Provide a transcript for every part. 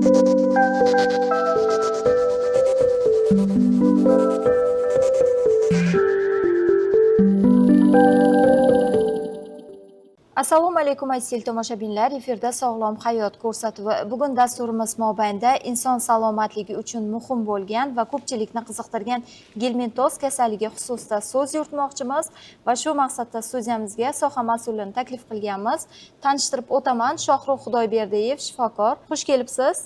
Assalomu alaykum, aziz tomoshabinlar. Efirda Sog'lom hayot ko'rsatuvi. Bugun dasturimiz mobaynida inson salomatligi uchun muhim bo'lgan va ko'pchilikni qiziqtirgan gelmintoz kasalligi xususida so'z yuritmoqchimiz va shu maqsadda studiyamizga soha mas'ulini taklif qilganmiz. Tanishtirib o'taman, Shohrux Xudoyberdiyev, shifokor. Xush kelibsiz.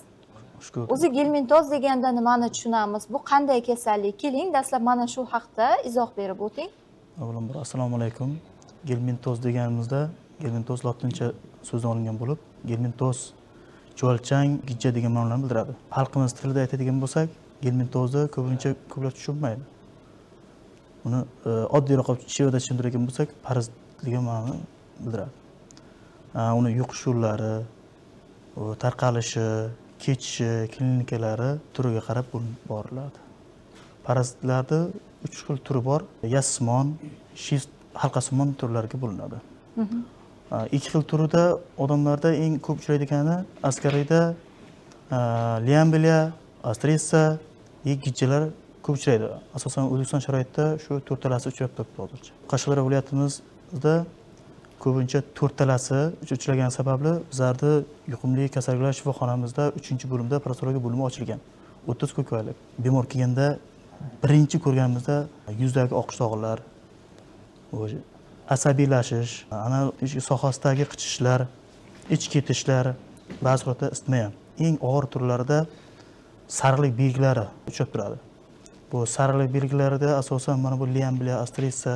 Xush ko'rdik. O'zi gelmintoz deganda nimani tushunamiz? Bu qanday kasallik? Keling, dastlab mana shu haqda izoh berib o'ting. Avvalambor assalomu alaykum. Gelmintoz deganimizda gelmintoz lotincha so'zdan olingan bo'lib, gelmintoz chuvalchang, gijja degan ma'nolarni bildiradi. Xalqimiz tilida aytadigan bo'lsak, gelmintozni ko'pincha ko'plar tushunmaydi. Uni oddiyroq qilib shevada tushuntiradigan bo'lsak, parazit degan ma'noni bildiradi. Uni yuqish yo'llari, tarqalishi, kechishi, klinikalari turiga qarab bo'linib boriladi. Parazitlarni 3 xil turi bor. Yassimon, shift, halqasimon turlarga bo'linadi. 2 xil turida odamlarda eng ko'p uchraydigani askarida liambliya, astrissa, gijjalar ko'p uchraydi. Asosan O'zbekiston sharoitida shu to'rttalasi uchrab turibdi hozircha. Qashqadaryo viloyatimizda ko'pincha to'rttalasi uchragani sababli bizlarni yuqumli kasalliklar shifoxonamizda 3-bo'limda parazitologiya bo'limi ochilgan. 30 ko'kaylik. Bemor kelganda birinchi ko'rganimizda yuzdagi oqish dog'lar, asabiylashish, ana ichki sohasidagi qichishishlar, ich ketishlar, ba'zi holatda isitma ham. Eng og'ir turlarida sariqlik belgilari uchrab turadi. Bu sariqlik belgilarida asosan mana bu liambliya, astrissa,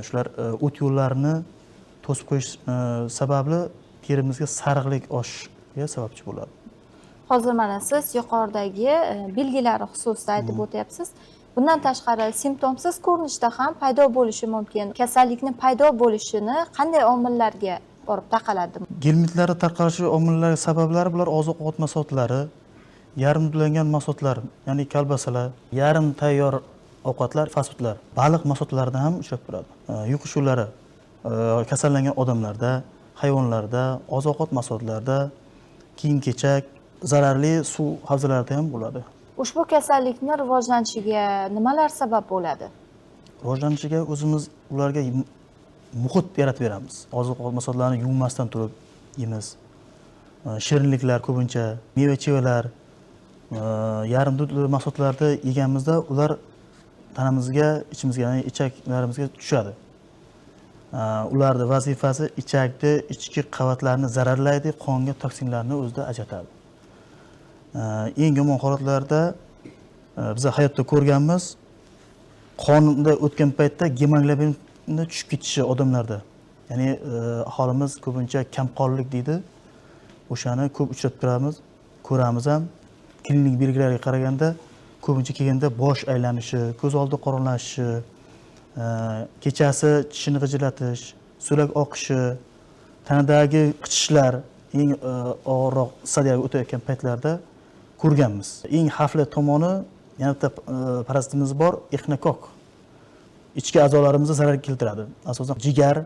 shular o't yo'llarini to'sib qo'yish sababli terimizga sariqlik oshishiga sababchi bo'ladi. Hozir mana siz yuqoridagi belgilari xususida aytib o'tyapsiz. Bundan tashqari simptomsiz ko'rinishda ham paydo bo'lishi mumkin. Kasallikni paydo bo'lishini qanday omillarga borib taqaladi? Gelmintlarni tarqalishi omillari sabablari bular oziq-ovqat mahsulotlari, yarim dudlangan mahsulotlar, ya'ni kolbasalar, yarim tayyor ovqatlar, fast foodlar, baliq mahsulotlarida ham uchrab turadi. Yuqish yo'llari kasallangan odamlarda, hayvonlarda, oziq-ovqat mahsulotlarida, kiyim-kechak, zararli suv havzalarida ham bo'ladi. Ushbu kasallikni rivojlanishiga nimalar sabab bo'ladi? Rivojlanishiga o'zimiz ularga muhit yaratib beramiz. Oziq-ovqat mahsulotlarini yuvmasdan turib yeymiz. Shirinliklar ko'pincha, meva-chevalar, yarim dudli mahsulotlarni yeganimizda ular tanamizga, ichimizga, ya'ni ichaklarimizga tushadi. Ularning vazifasi ichakni ichki qavatlarini zararlaydi, qonga toksinlarni o'zida ajratadi. Eng yomon holatlarda biz hayotda ko'rganmiz, qonda o'tgan paytda gemoglobinni tushib ketishi odamlarda. Ya'ni aholimiz ko'pincha kamqonlik deydi. O'shani ko'p uchratib turamiz, ko'ramiz ham. Klinik belgilarga qaraganda ko'pincha kelganda bosh aylanishi, ko'z oldi qorong'ilashishi, kechasi tishini g'ijillatish, so'lak oqishi, tanadagi qichishlar eng og'irroq stadiyaga o'tayotgan paytlarda ko'rganmiz. Eng xavfli tomoni yana bitta parazitimiz bor, exnokok. Ichki a'zolarimizga zarar keltiradi. Asosan jigar,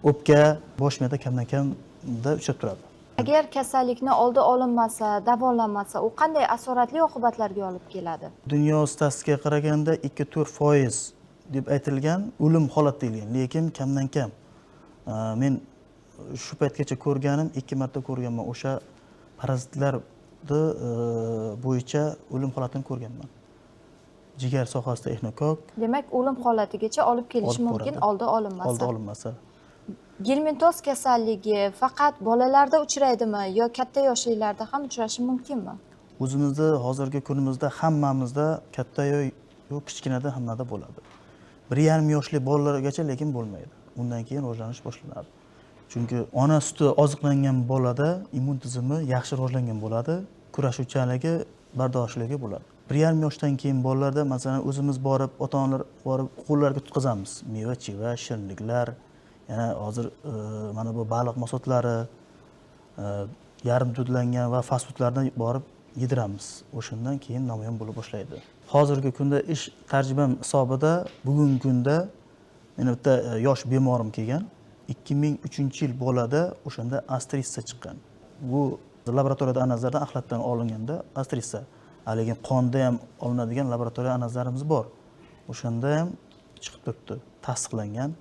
o'pka, bosh miyada kamdan kamda uchrab turadi. Agar kasallikni oldi olinmasa, davolanmasa, u qanday asoratli oqibatlarga olib keladi? Dunyo statistikaga qaraganda 2-4% deb aytilgan o'lim holat deyilgan, lekin kamdan kam. Men shu paytgacha ko'rganim 2 marta ko'rganman o'sha parazitlarni bo'yicha o'lim holatini ko'rganman. Jigar sohasida exnokok. Demak, o'lim holatigacha olib kelishi Olib mumkin, boradi. oldi olinmasa. Oldi olinmasa. Gelmintoz kasalligi faqat bolalarda uchraydimi yo katta yoshlilarda ham uchrashi mumkinmi? O'zimizda hozirgi kunimizda hammamizda katta yo kichkinada hammada bo'ladi. 1,5 yoshli bolalargacha lekin bo'lmaydi. Undan keyin rivojlanish boshlanadi. Chunki ona suti oziqlangan bolada immun tizimi yaxshi rivojlangan bo'ladi, kurashuvchanligi, bardoshligi bo'ladi. 1,5 yoshdan keyin bolalarda masalan o'zimiz borib, ota-onalar borib qo'llariga tutqazamiz. Meva-cheva, shirinliklar, yana hozir mana bu baliq mahsulotlari, yarim dudlangan va fast foodlarni borib yediramiz. O'shandan keyin namoyon bo'la boshlaydi. Hozirgi kunda ish tajribam hisobida bugungi kunda meni bitta yosh bemorim kelgan. 2003 yil bolada o'shanda astrissa chiqqan. Bu Laboratoriyada analizlardan axlatdan olinganda ostrisa, lekin qonda ham olinadigan laboratoriya analizlarimiz bor. O'shanda ham chiqib turibdi, tasdiqlangan.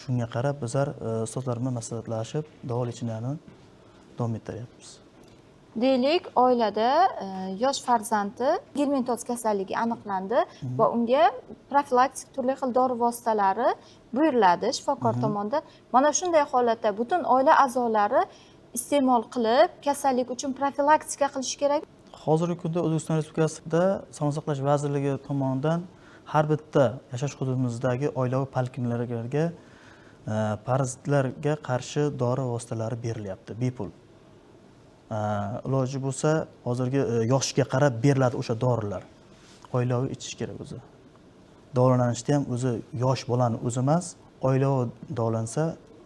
Shunga qarab bizlar ustozlar bilan maslahatlashib davo lecheniyani davom ettiryapmiz. Deylik, oilada yosh farzandi gelmintoz kasalligi aniqlandi va unga profilaktik turli xil dori vositalari buyuriladi shifokor tomonidan. Mana shunday holatda butun oila a'zolari iste'mol qilib, kasallik uchun profilaktika qilish kerak. Hozirgi kunda O'zbekiston Respublikasida Sog'liqni saqlash vazirligi tomonidan har bitta yashash hududimizdagi oilaviy poliklinikalarga parazitlarga qarshi dori vositalari berilyapti bepul. Iloji bo'lsa hozirgi yoshga qarab beriladi o'sha dorilar. Oilaviy ichish kerak o'zi. Davolanishda ham o'zi yosh bolani o'zi emas, oilaviy davolansa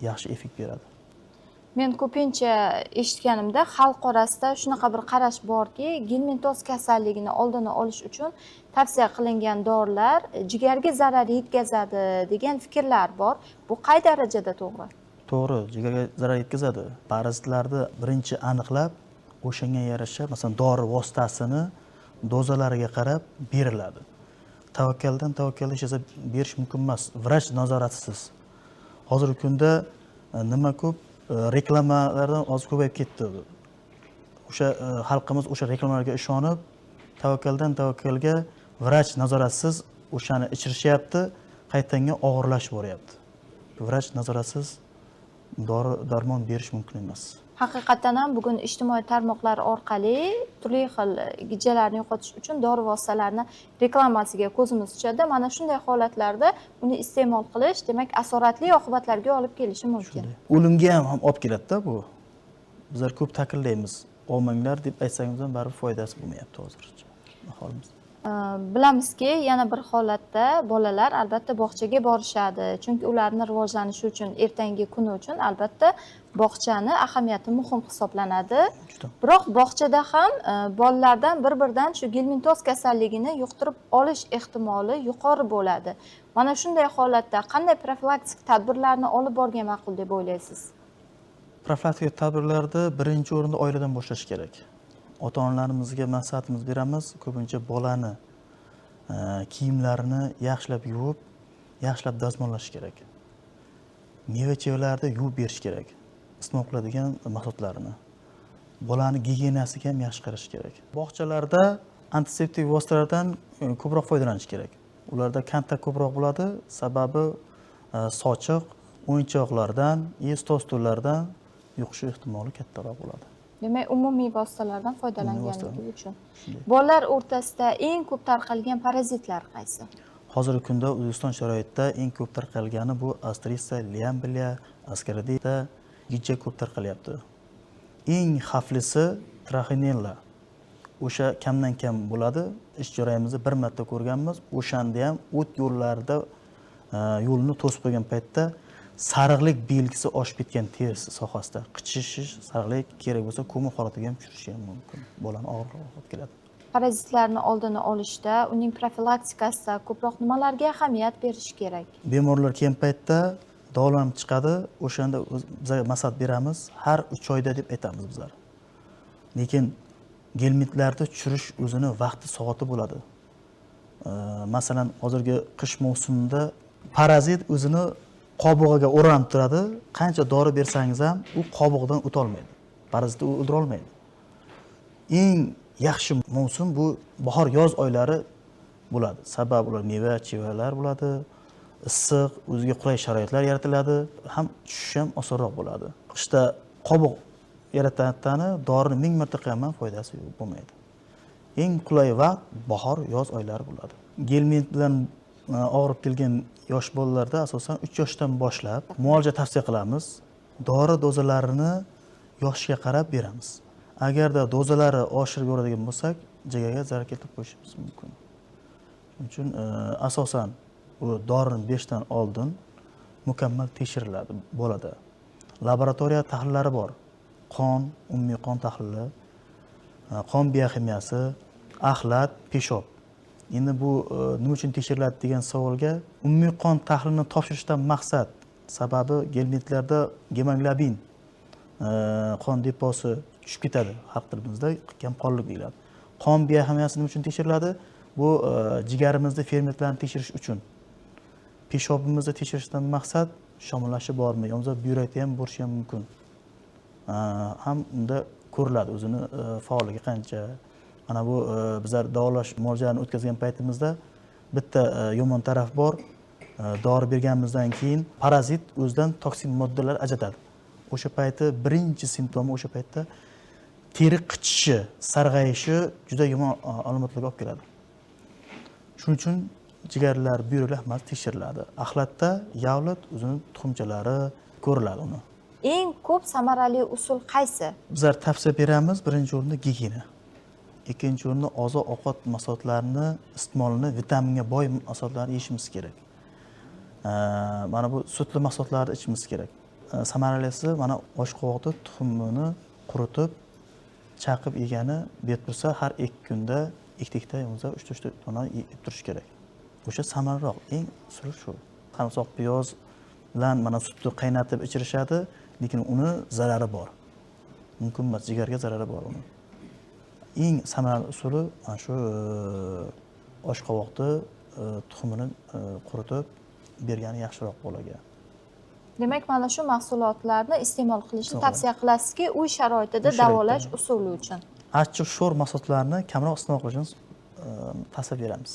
yaxshi effekt beradi. Men ko'pincha eshitganimda xalq orasida shunaqa bir qarash borki, gelmintoz kasalligini oldini olish uchun tavsiya qilingan dorilar jigarga zarar yetkazadi degan fikrlar bor. Bu qay darajada to'g'ri? To'g'ri, jigarga zarar yetkazadi. Parazitlarni birinchi aniqlab, o'shanga yarasha, masalan, dori vositasini dozalariga qarab beriladi. Tavakkaldan tavakkalga hech narsa berish mumkin emas, vrach nazoratisiz. Hozirgi kunda nima ko'p reklamalardan hozir ko'payib ketdi. O'sha xalqimiz o'sha reklamalarga ishonib, tavakkaldan tavakkalga vrach nazoratsiz o'shani ichirishyapti, qaytanga og'irlashib boryapti. Vrach nazoratsiz dori darmon berish mumkin emas. Haqiqatan ham bugun ijtimoiy tarmoqlar orqali turli xil gijjalarni yo'qotish uchun dori vositalarini reklamasiga ko'zimiz tushadi. Mana shunday holatlarda uni iste'mol qilish, demak, asoratli oqibatlarga olib kelishi mumkin. Shunday. O'limga ham olib keladi-da bu. Bizlar ko'p ta'kidlaymiz, olmanglar deb aytsangiz ham baribir foydasi bo'lmayapti hozircha holimiz. Bilamizki, yana bir holatda bolalar albatta bog'chaga borishadi, chunki ularni rivojlanishi uchun, ertangi kuni uchun albatta bog'chani ahamiyati muhim hisoblanadi. Biroq bog'chada ham bolalardan bir-biridan shu gelmintoz kasalligini yuqtirib olish ehtimoli yuqori bo'ladi. Mana shunday holatda qanday profilaktik tadbirlarni olib borgan ma'qul deb o'ylaysiz? Profilaktik tadbirlarni birinchi o'rinda oiladan boshlash kerak. Ota-onalarimizga maslahatimiz beramiz, ko'pincha bolani kiyimlarini yaxshilab yuvib, yaxshilab dazmollash kerak. Meva-chevalarni yuvib berish kerak. Iste'mol qiladigan mahsulotlarni. Bolani gigiyenasiga ham yaxshi qarash kerak. Bog'chalarda antiseptik vositalardan ko'proq foydalanish kerak. Ularda kontakt ko'proq bo'ladi, sababi sochiq o'yinchoqlardan, stol-stullardan yuqishi ehtimoli kattaroq bo'ladi. Demak, umumiy vositalardan foydalanganligi uchun. Bolalar o'rtasida eng ko'p tarqalgan parazitlar qaysi? Hozirgi kunda O'zbekiston sharoitida eng ko'p tarqalgani bu ostrisa, lyambliya, askaridita, gijja ko'p tarqalyapti. Eng xavflisi traxinella. O'sha kamdan kam bo'ladi. Ish jarayonimizda bir marta ko'rganmiz. O'shanda ham o't yo'llarida yo'lni to'sib qo'ygan paytda sariqlik belgisi oshib ketgan terisi sohasida qichishish, sariqlik kerak bo'lsa koma holatiga ham tushishi ham mumkin. Bolani og'ir olib keladi. Parazitlarni oldini olishda, uning profilaktikasida ko'proq nimalarga ahamiyat berish kerak? Bemorlar kelgan paytda davolanib chiqadi, o'shanda bizga maslahat beramiz, har 3 oyda deb aytamiz bizlar. Lekin gelmintlarni tushirish o'zini vaqti soati bo'ladi. Masalan, hozirgi qish mavsumida parazit o'zini qobig'iga o'ranib turadi, qancha dori bersangiz ham u qobig'idan o'ta olmaydi. Parazitni u o'ldira olmaydi. Eng yaxshi mavsum bu bahor, yoz oylari bo'ladi. Sababi ular meva, chevalar bo'ladi, issiq, o'ziga qulay sharoitlar yaratiladi, ham tushish ham osonroq bo'ladi. Qishda qobiq yaratadi, dorini 1000 marta qilganman foydasi yo'q, bo'lmaydi. Eng qulay vaqt bahor, yoz oylari bo'ladi. Gelmint bilan og'rib kelgan yosh bolalarda asosan 3 yoshdan boshlab muolaja tavsiya qilamiz. Dori dozalarini yoshga qarab beramiz. Agarda dozalari oshirib yuboradigan bo'lsak, jigarga zarar keltirib qo'yishimiz mumkin. Shuning uchun asosan u dorini berishdan oldin mukammal tekshiriladi bolada. Laboratoriya tahlillari bor. Qon, umumiy qon tahlili, qon bioximiyasi, axlat, peshob. Endi bu nima uchun tekshiriladi degan savolga umumiy qon tahlilini topshirishdan maqsad, sababi gelmintlarda gemoglobin qon deposi tushib ketadi. Xalq tilimizda kamqonlik deyiladi. Qon bioximiyasi nima uchun tekshiriladi? Bu jigarimizda fermentlarni tekshirish uchun. Peshobimizni tekshirishdan maqsad shamollashi bormi, yo bo'lmasa buyrakda ham bo'lishi ham mumkin. Ham unda ko'riladi o'zini faolligi qancha. Mana bu bizlar davolash muolajalarini o'tkazgan paytimizda bitta yomon taraf bor. Dori berganimizdan keyin parazit o'zidan toksin moddalar ajratadi. O'sha payti birinchi simptomi o'sha paytda teri qichishi, sarg'ayishi juda yomon alomatlarga olib keladi. Shuning uchun jigarlar, buyraklar hammasi tekshiriladi. Axlatda yavlat o'zini tuxumchalari ko'riladi uni. Eng ko'p samarali usul qaysi? Bizlar tavsiya beramiz, birinchi o'rinda gigiyena. Ikkinchi o'rinda oziq-ovqat mahsulotlarini iste'molini, vitaminga boy mahsulotlarni yeyishimiz kerak. Mana bu sutli mahsulotlarni ichishimiz kerak. Samaralisi mana oshqovoqni tuxumini quritib, chaqib yegani berib tursa har 2 kunda ikkita bo'lmasa 3-4 dona yeb turish kerak. O'sha samaraliroq, eng usuli shu. Sarimsoq piyoz bilan mana sutni qaynatib ichirishadi, lekin uni zarari bor. Mumkin emas, jigarga zarari bor uni. Eng samarali usuli mana shu oshqovoqni tuxumini quritib bergani yaxshiroq bolaga. Demak, mana shu mahsulotlarni iste'mol qilishni tavsiya qilasizki, uy sharoitida davolash usuli uchun. Achchiq sho'r mahsulotlarni kamroq iste'mol qilishni tavsiya beramiz.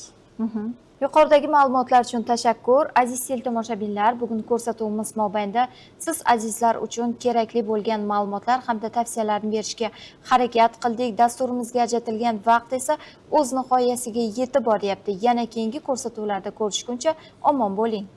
Yuqoridagi ma'lumotlar uchun tashakkur. Aziz teletomoshabinlar, bugun ko'rsatuvimiz mobaynida siz azizlar uchun kerakli bo'lgan ma'lumotlar hamda tavsiyalarni berishga harakat qildik. Dasturimizga ajratilgan vaqt esa o'z nihoyasiga yetib boryapti. Yana keyingi ko'rsatuvlarda ko'rishguncha omon bo'ling.